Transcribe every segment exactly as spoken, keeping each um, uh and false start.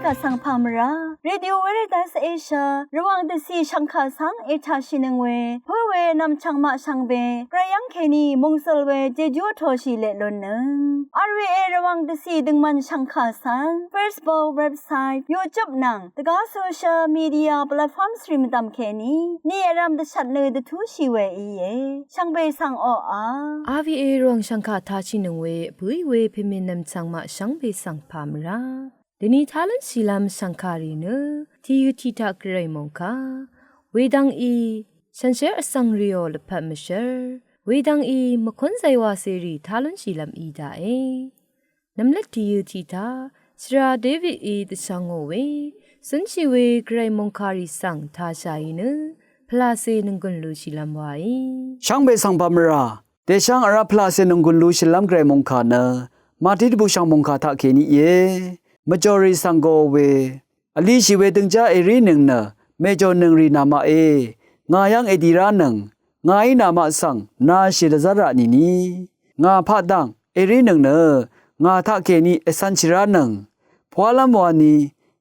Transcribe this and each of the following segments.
Vsvng pà mvrá Radio Veritas Asia Rvwàng dvcì shv̀ngkà svng ètàshìnøng we pǿ we nv̀mchv̀ng maq shvngbe gvray yv́ng kèní mòngsøl we jejú vtoshì leq lunnøng. R V A Rvwàng dvcì døngmvn shv̀ngkà svng Facebook, website, YouTube nvng dvgá social media platforms rì mvdv̀m kèní ni vrv̀m dvshvt nø dvtúshì we íe. Shvngbe svng oqà. R V A Rvwàng shv̀ngkà tashìnøng we vpǿì we pèmè nv̀mchv̀ng maq shvngbe svng pà mvrá dvni tá lúnshìlv́m shv̀ngkàrì nø tìyø tiq taq gvray mòngkà wedvng í shànshér vsvng rìò lvpat mvshv́r wedvng í mvkúnzay wacèrì tá lúnshìlv́m í daqe. Nvmlvt tìyø tiq taq shvra Davidí dvshvngò we cúnshì we gvray mòngkàrì svng tāshàì nø pvlacè nònggùn lushìlv́m waí. Shvngbe svng pà mvrá dèshvng vrá pvlacè nònggùn lushìlv́m gvray mòngkà nø Màtí dvbùshv̀ng mòngkà taqkèní íe. Mvjòrì svng go we vlishì we døngjá èrínøng nø mèjònøng rì namaqe. Ngà yv́ng èdì ránøng. Ngàí namaq svng nashì dvzv́rà nìni ngà paqdv̀ng èrínøng nø ngà taqkèní ècv̄nshì ránøng. Pwálv́m wani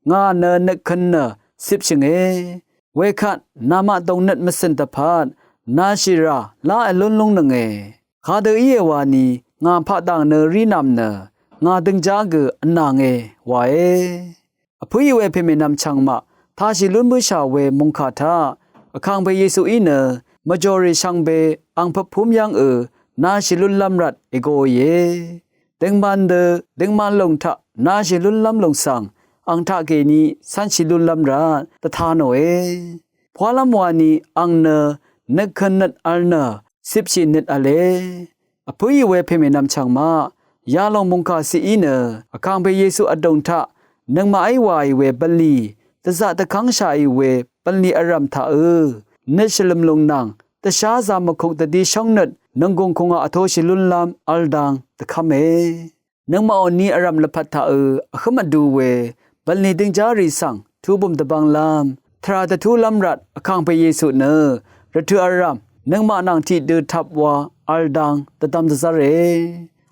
ngà nø nøkkøn nø cipshø̀nge. Wekvt namaq dòngnøt mvcø̀n dvpvt nashìrà lá èlún lúngnønge. Kadø íe wani ngà paqdv̀ng nø rínvm nø ngà døngjá gø vnànge wae. Vpǿì we pèmè nv̀mchv̀ng maq tāshì lún bǿshà we mòngkà taq Vkàngpè Yesuí nø mvjòrì shvngbe ang pøppúm yv́ngø nashì lúnlv́m rvt ègoìe. Døngman dø døngman lòng taq nashì lúnlv́m lòng svng ang taqkèní cv́nshì lúnlv́m rvt dvta nòe. Pwálv́m wani ang nø nøkkøn nøt vl nø cipshì nøt vle. Vpǿì we pèmè nv̀mchv̀ng maq yalòng mòngkà cií nø Vkàngpè Yesu vdùng taq nøngmaqí wàì we bv̀nlì dvzaq dvkv́ngshàì we bv̀nlì vrv̀m taqø nøt shvlø̀m lùng nvng dvshá zà mvkuk dvdí shóngnøt nònggùng kùngwà vtoshì lúnlv́m vl dang dvkv́me. Nøngmaqò ni vrv̀m lvpat taqø vhǿm vdu we bv̀nlì døngjárì svng tubø̀m dvbvnglv́m tvrà dvtúlv́m rvt Vkàngpè Yesu nø rvtø̀ vrv̀m nøngmaq nvng tiqdø tvp wa vl dang dvdvm dvzv́re.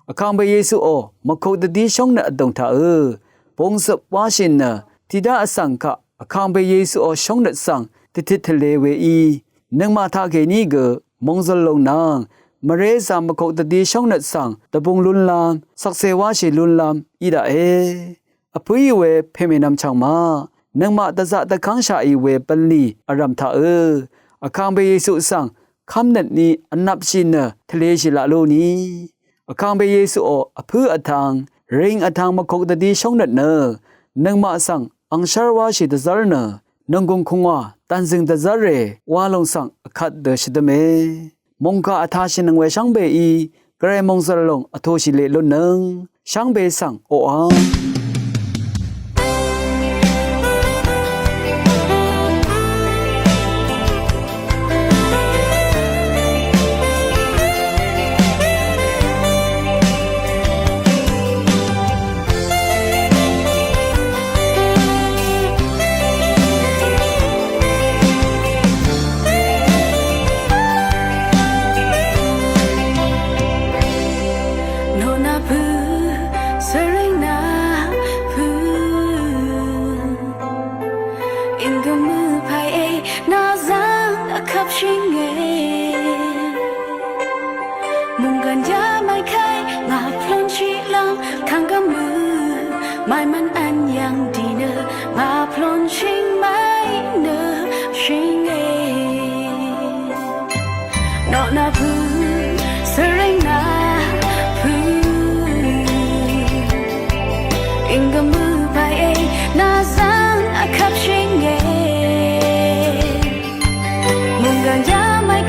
Vkàngpè Yesuò mvkuk dvdí shóngnøt vdùng taqø bungzøp wáshì nø tiqdá vsvng kaq Vkàngpè Yesuò shóngnøt svng dvtit tvle weí nøngmaq taqkèní gø mòngzø̀l lùng nvng mvré zà mvkuk dvdí shóngnøt svng dvbung lúnlv́m shvkse wáshì lúnlv́m í daqe. Vpǿì we pèmè nv̀mchv̀ng maq nøngmaq dvzaq dvkv́ngshàì we bv̀nlì vrv̀m taqø Vkàngpè Yesu svng kv́mnøt ni vnvpshì nø tvleshì laq lú ni. Vkàngpè Yesuò vpǿ vtvng ring vtvng mvkuk dvdí shóngnøt nø nøngmaq svng angshv́r wáshì dvzv́r nø nònggùng kùngwà dv̀nzø̀ng dvzv́re wa lòng svng vkvt dø shvdøme. Mòngkà vtashìnøng we shvngbeí gvray mòngzø̀l lòng vtoshì leq lúnnøng shvngbe svng oqà. Nona pø̄, svreng na pø̄. Ing gø mø pay e, na zang akap shing e. Munggan ya may kay, nga plon shi lang, kang gø mø, may man an yang di nø, nga plon shing may nø, shing e. Nona pø̄, svreng na pø̄. Ing gø mø pay e, na zang akap shing e. Munggan ya may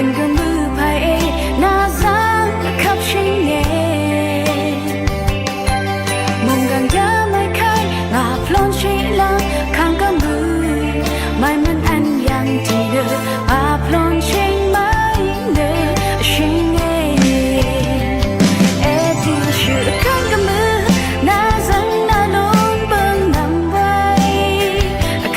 Gø mø pàí nà zvng vkvp shìngì. Munggan yamai kai ngà plon shìlvng kang gø mø. Mai mvn an yang tì nø a plon shìng mai nø shìngì. Eti shø kang gø mø nà zvng nà lun bøng nvng wai.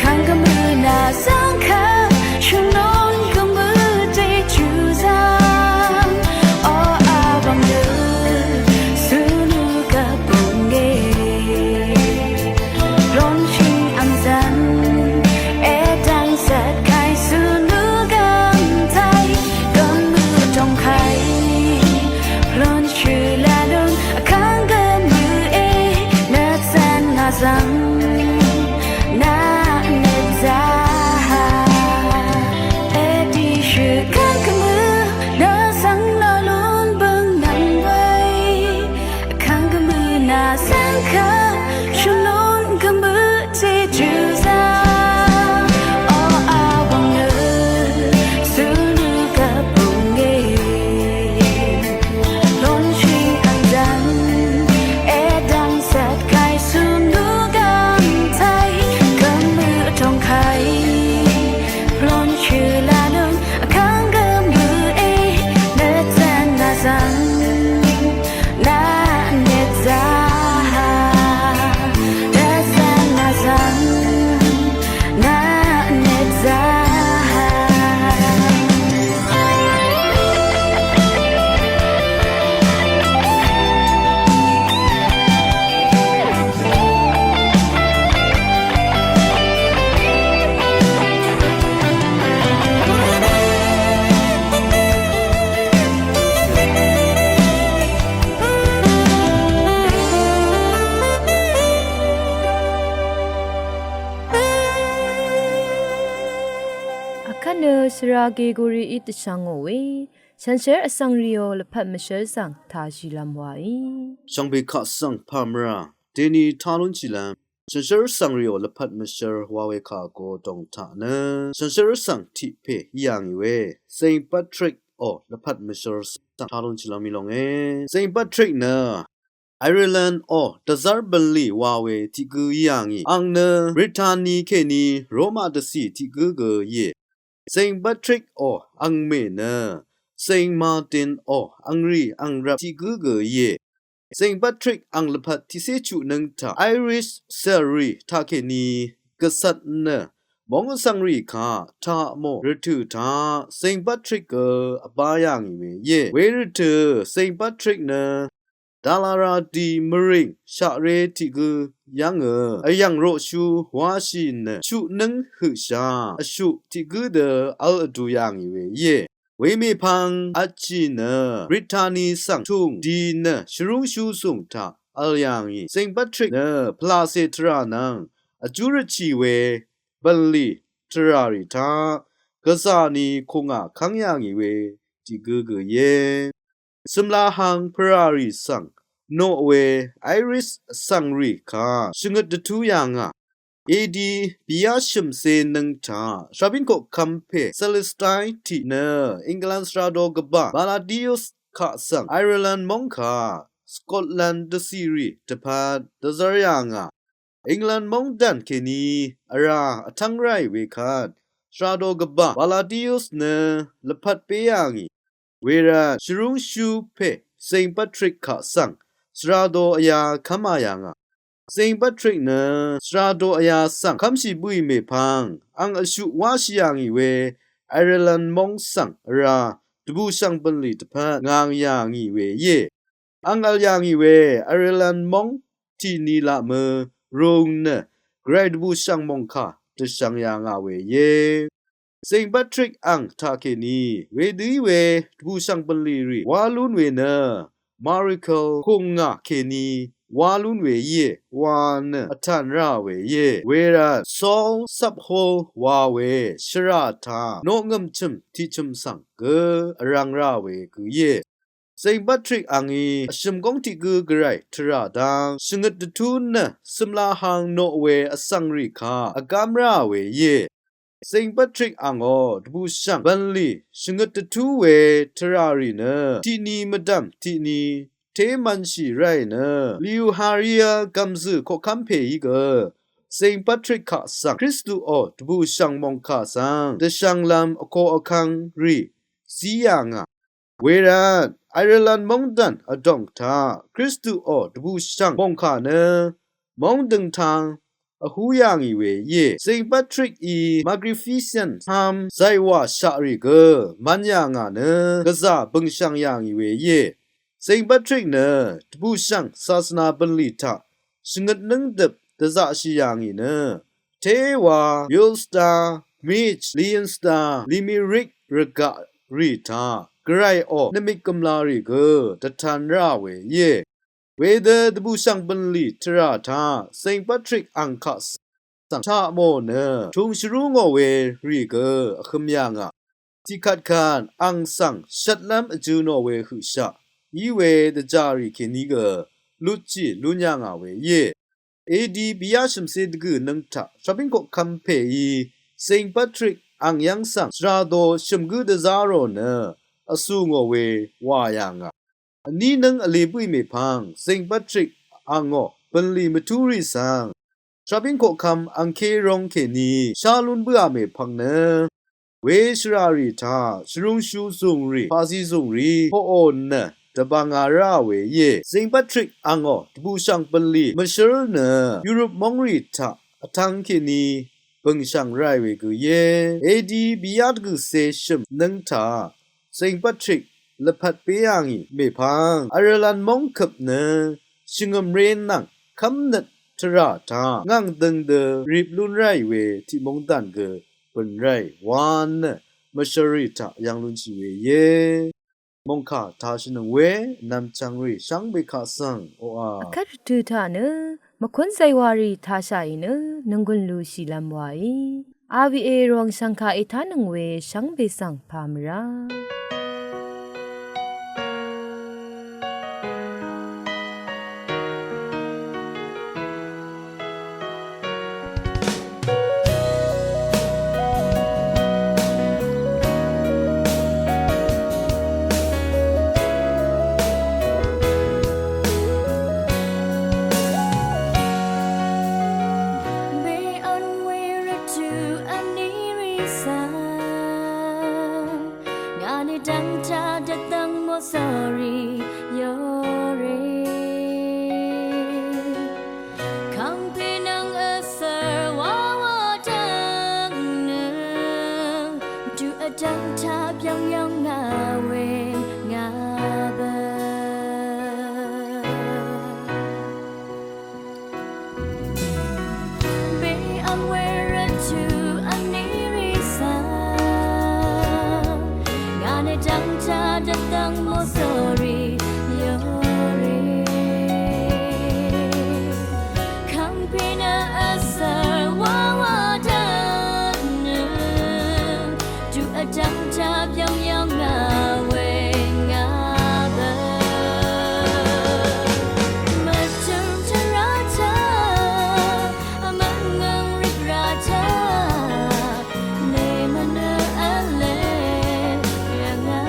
Kang gø mø nà zvng kang shø lun gø mø te chu zvng. O a wang nø sunu gø bøng e. Ronshing angzan, edang sat kai sunu gam tai, gam mu tong kai. Ronshula lun akang gam mu e, nat san ngazang, na nat za. Edi shu kang gam mu, na sang na lun bang nang wai. Kang gø mø nà svng kà shvlon gø mø te chu za. O a wang nø sunu gø bøng e. Lon shing angzan edang sat kai sunu gam tai gø mø tong kai. Lon shula lun kang gø mø e. Nat san ngazang. Akvt nø svra Gregori í dvshvngò we, shànshér vsvng rìò lvpat mvshv́l svng tàshìlv́m wàí. Shvngbe kaq svng pàmvrà deni tá lúnshìlv́m, shànshér vsvng rìò lvpat mvshv́l wa we kà vgo dòng taq nø, shànshér vsvng tiq pè í yà ngì we, Saint Patrick ò lvpat mvshv́l svng tá lúnshìlv́m í lónge. Saint Patrick nø Ireland ò dvzv́r bv̀nlì wa we tiq gǿ í yà ngì. Àng nø Brittany kèní Roma dvcì tiq gǿ gø íe. Saint Patrick ò àngmè nø Saint Martin ò àngrì àngrvp tiq gǿ gø íe. Saint Patrick àng lvpat tiqcé chuq nǿng taq Irish cèrì taqkèní gvcvt nø móng vsvng rì kaq taq mò rvtø̀ taq Saint Patrick gø vbá yà ngì we íe. Wervtø̀ Saint Patrick nø dvlvra di mvrìng shaqré tiq gǿ yv́ngø vyv̀ng roqshú wáshì nø chuq nǿng høqsha vshuq tiq gǿ dø vl vdu yà ngì we íe. Wemèpvng vtshì nø Brittany svng tùng di nø shvrúngshú sùng taq vl yà ngì. Saint Patrick nø pvlacè tvrà nvng vjú rvtshì we bv̀nlì tvrà rì taq gvzà ni kùngà kv́ng yà ngì we tiq gǿ gø íe. Cø̀mlahang pvràrì svng noq we Irish vsvng rì kaq shvngøt dvtú yà ngà. A D bìyá shø̀mcē nøng taq shabín koqkvm pè Celestine tiq nø England svrado gvbà Palladius kaq svng Ireland móng kaq Scotland dvcìrì dvpvt dvzv́r yà ngà. England móng dàn kèní vrá vtv́ng ráì we kvt svrado gvbà Palladius nø lvpat pé yà ngì. Wervt shvrúngshú pè Saint Patrick kaq svng svrado vyá kv́mā yà ngà. Saint Patrick nø svrado vyá svng kv́mshì bǿì mèpvng àng vshuq wáshì yà ngì we Ireland móng svng vrá dvbùshv̀ng bv̀nlì dvpvt ngang yà ngì we íe. Àng vl yà ngì we Ireland móng tiq ni laq mø rung nø gvray dvbùshv̀ng mòngkà dvshvng yà ngà we íe. Saint Patrick àng taqkèní wedø í we dvbùshv̀ng bv̀nlì rì wá lún we nø miracle kùngà kèní wá lún we íe wa nø vtàn rá we íe. Wervt Saul Sapho wa we shvrà taq noqngø̀m chø̀m tiq chø̀m svng gø vrvng rá we gø íe. Saint Patrick àngí vshø̀m góng tiq gǿ gvray tvrà dv́ng shvngøt dvtú nø cø̀mlahang noq we vsvng rì kaq vgám rá we íe. Saint Patrick àngó dvbùshv̀ng bv̀nlì shvngøt dvtú we tvrà rì nø tiqni mvdv̀m tiqni té mv̄nshì ráì nø Liuharia gv̀mzø̀ koqkv́m pèí gø Saint Patrick kaq svng Kristuò dvbùshv̀ng mòngkà svng dvshv̄nglv̄m vko vkvng rì zí yà ngà. Wervt Ireland móngdàn vdòng taq Kristuò dvbùshv̀ng mòngkà nø móng døngtang vhú yà ngì we íe. Saint Patrickí Magnificent ham zàywà shaqrì gø mv̄n yà ngà nø gvzà bø̀ngshv̀ng yà ngì we íe. Saint Patrick nø dvbùshv̀ng sasvna bv̀nlì taq shvngøt nǿngdøp dvzaqshì yà ngì nø téwa Ulster, Meath, Leinster, Limerick rvgaq rì taq gvrayò nvmik gø̀mlarì gø dvtan rá we íe. Wedø dvbùshv̀ng bv̀nlì tvrà taq Saint Patrick àng kaq svng taq mò nø tūng shvrú ngò we rì gø vhø̄m yà ngà. Tiqkvtkvt àng svng shvtlv́m vjø̄ nò we høqshaq í we dvjà rì kèní gø lutshì lún yà ngà we íe. A D bìyá shø̀mcé dvgø̀ nøng taq shvbín koqkvm pèí Saint Patrick àng yv́ng svng shvrado shø̀m gǿ dvzá rò nø vsù ngò we wà yà ngà. Vní nǿng vlē bǿì mèpvng Saint Patrick àngó bø̀nlì mvtúrì svng shvbín koqkvm àngké rong kèní shá lún bǿà mèpvng nø we shvràrì taq shvrūngshú zùngrì paqzi zùngrì poqò nø dvbvnga ráà we íe. Saint Patrick àngó dvbùshv̀ng bø̀nlì mvshǿl nø Europe móngrì taq vtvng kèní bø̀ngshv̀ng ráì we gø íe. A D bìyá dvgø̀cé shø̀m nøng taq Saint Patrick lvpat pé yà ngì mèpvng Ireland móngkøp nø shvngø̀mré nvng kv́mnøt tvrà taq ngàng døng dø rip lún ráì we tiq móngdàn gø bø̀n ráì wa nø mvshvrì taq yv̀ng lúnshì we íe. Mòngkà tashìnøng we vnvm chv̀ngrì shvngbe kaq svng oqà vkvt rvtø̄ taq nø mvkún zaywarì tashàì nø nònggùn lushìlv́m waí R V A Rvwàng shv̀ngkà ètánøng we shvngbe svng pà mvrá. Be on we rvtø̄ vní rì svng ngà nø dv́ngtaq dvdvng mòsòrì yòrè. Kàngpè nvng vsvr wawa dvng nø tuq vdv́ngtaq byv̀ngyv̀ng ngà we ngà bø. Be ang we rvtø̄ vní rì svng ngà nø dv́ngtaq dvdvng mòsòrì yòrè. Kàngpè nø vsvr wawa dvng nø tuq vdv́ngtaq byv̀ngyv̀ng ngà we ngà bø. Mvtø̀m tvrà taq vmvt ngv̀ng rìk rà taq lèmvnø v̄le yv̀ngà.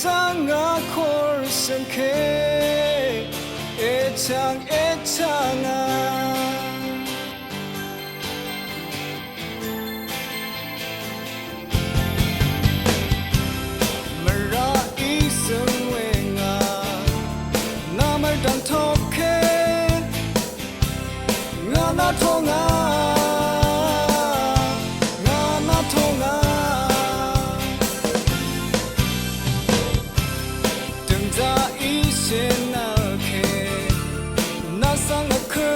Svng a kor svng ke, echang echang a. Mvra í svng we ngà, nà mvrdv̀ng tok ke, ngà nà tong a, ngà nà tong a. Dø̀ngzà í shì nvl ke, nà svng vkø